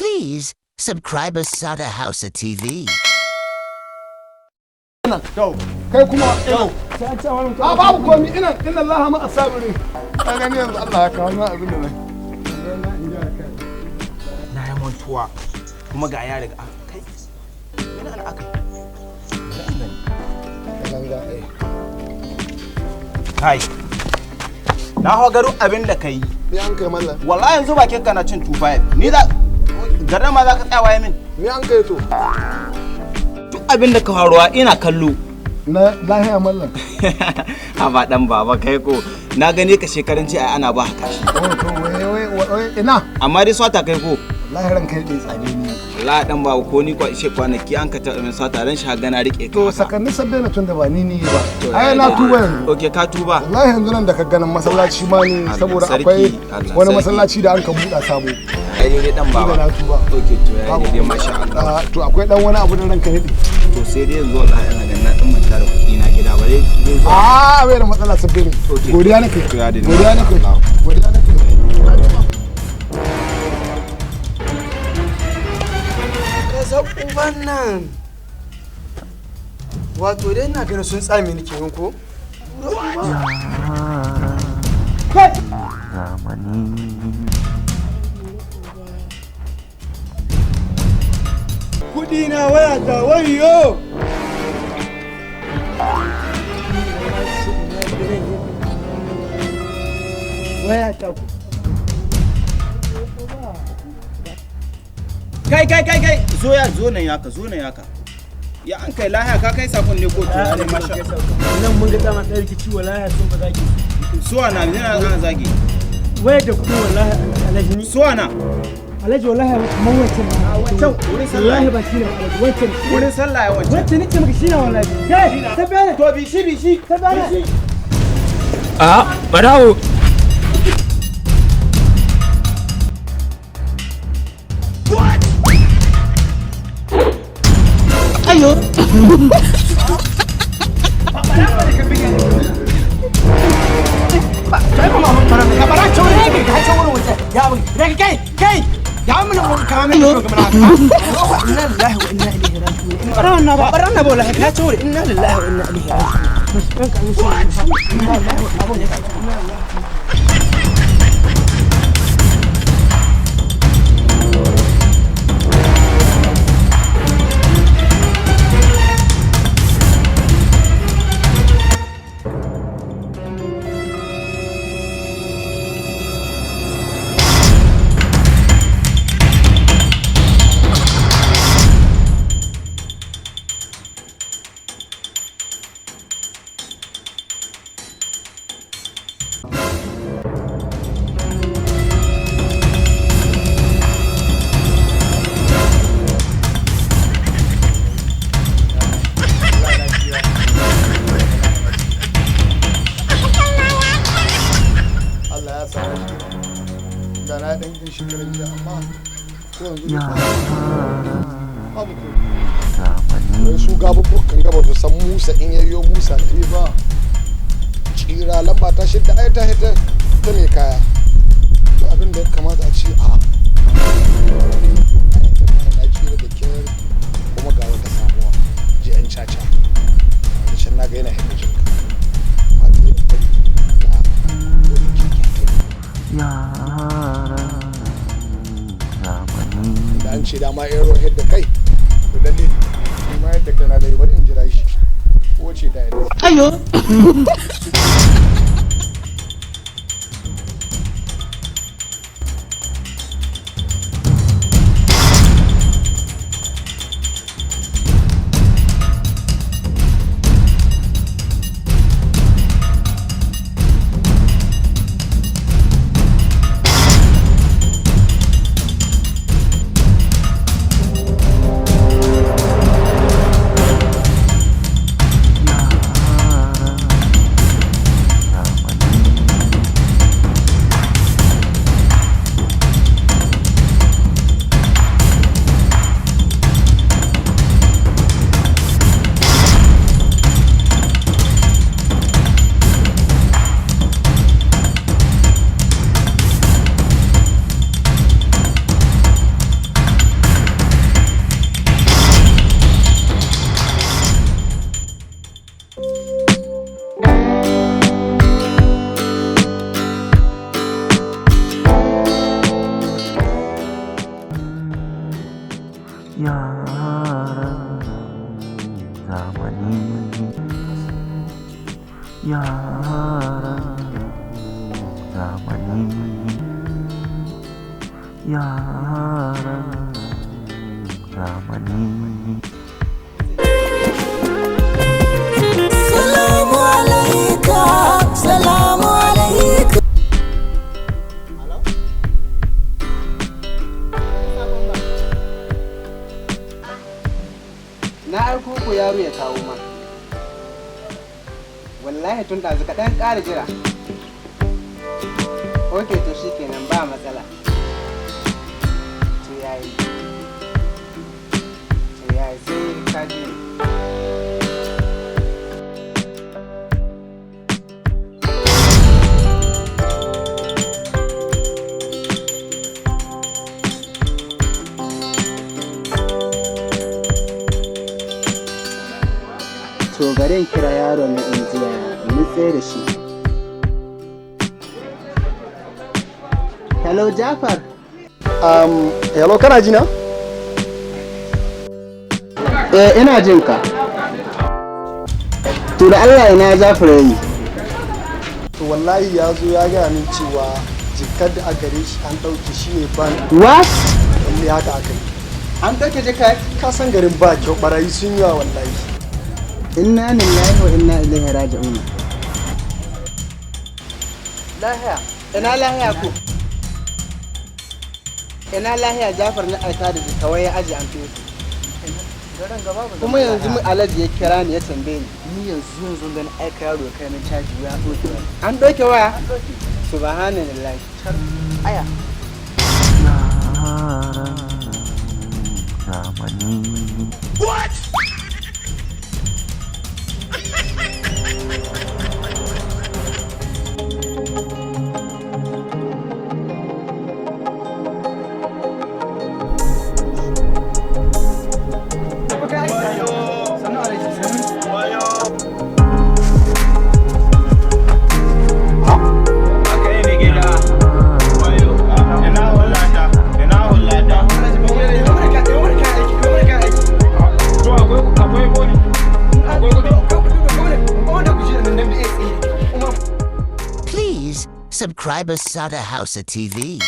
Please subscribe Sada Hausa TV. Kai kuma a babu komi, ina inna Allah ma asabiri. Ka gani yanzu Allah ya kawo na abin da nai. Na yi mantuwa kuma ga ya riga kai ina ana aka Ganga ai. Kai, na hau garo abin da ka yi. Me an kai, mallam? Wallahi yanzu bakin ka na cin 25 ni za garin ma za ka tsaya waye min. Me an kai to? Duk abin da ka faruwa ina kallo. Na lahiya, mallam? A ba dan baba, kai ko na gane ka shekaran jiya ana ba haka shi. Oh to, wai wai wai ina. Amma dai swata kai ko? Wallahi ran kai dai tsade ni. Wallahi dan baba, ko ni kwa ishe kwanaki an ka taɓa min swata ran shi gana rike ka. To sakanni sabbe na tun da ba ni ni ba. Ai na tuba yanzu. Okay, ka tuba. Wallahi yanzu nan da ka ganin masallaci ma ni Allah saboda sarki, akwai Allah wani sarki. Masallaci da an ka buɗa sabo. Ai dai dan baba. Ni da na tuba. Okay, to ya dai, masha Allah. Ah, to akwai dan wani abu da ranka ya daɗe. To sai dai yanzu wallahi ina ganin na dan manta da kuɗi na gida, bare zai zo. A bai da matsala, sabbe ne. Okay. Godiya nake. To ya dai. Godiya nake. Godiya nake. Ka uban nan, wato dai ina ganin sun tsame ni kenan ko. Kudi na, waya ta, wayo. Waya ta. Kai kai kai kai, zo ya zo nan yaka, zo nan yaka. Ya an kai lahiya? Ka kai sakon ne ko? To ya ne, masha. Nan mun ga dama ɗan rikici, wallahi sun ba zagi. Suwa na ne na zagi? Waya da kuɗin, wallahi alhaji ni. Suwa na? Alhaji, wallahi kamar wancan ma. Wancan wurin sallah. Wallahi ba shi ne alhaji, wancan. Wurin sallah ya wancan. Wancan ni ce maka shi ne wallahi. Kai tabbana. To bishi bishi. Tabbana. A barawo. Allah ya sa shi da na dan jin shekarun jiya, amma ko yanzu ne babu ko. Wai su gabubbukan gaba su san Musa in yayyo Musa te ba tsira lamba ta shidda ai ta hita ta mai kaya. To abin da ya kamata a ce a na tsira da kyar, kuma ga wata samuwa ji yan caca wanda can na ga yana hidda jinka. Amma dai bari na da an ce dama ero yadda kai to lalle ni ma yadda kai na dai bari in jira shi ko ce da yadda. Yaran zamani. Yaran zamani. Yaran zamani. Salamu alaika, salamu alaika. Na aiko ko yaro ya kawo ma. Wallahi tun ɗazu ka ɗan ƙara jira. Ok, to shikenan, ba matsala. To yayi. To yayi, sai ka ji ni. To bari in kira yaron na in ji yaya mun tsaye da shi. Hello, Jafar. Hello, kana ji na? Eh, ina jin ka. To da Allah, ina Jafar yayi? To wallahi ya zo ya gaya min cewa jikar da aka gare shi an ɗauke shi ne ban. What? Lalle haka aka yi. An ɗauke jikar? Ka san garin ba kyau, barayi sun yawa wallahi. Inna lillahi wa inna ilaihi raji'un. Lahiya, ina lahiya ku? Ina lahiya? Jafar na aika da jika, wai ya aje an fiye. Kuma yanzu mu Alhaji ya kira ni ya tambaye ni. Ni yanzu yanzu ganin aika yaro ya kai min caji, ya ɗauke waya. An ɗauke waya? Subhanallahi. Aya. Yaran zamani. What? Aka yi mai gida. Wayo. Ina hulata, ina hulata. To akwai kodi. Akwai kudi. Please subscribe Sada Hausa TV.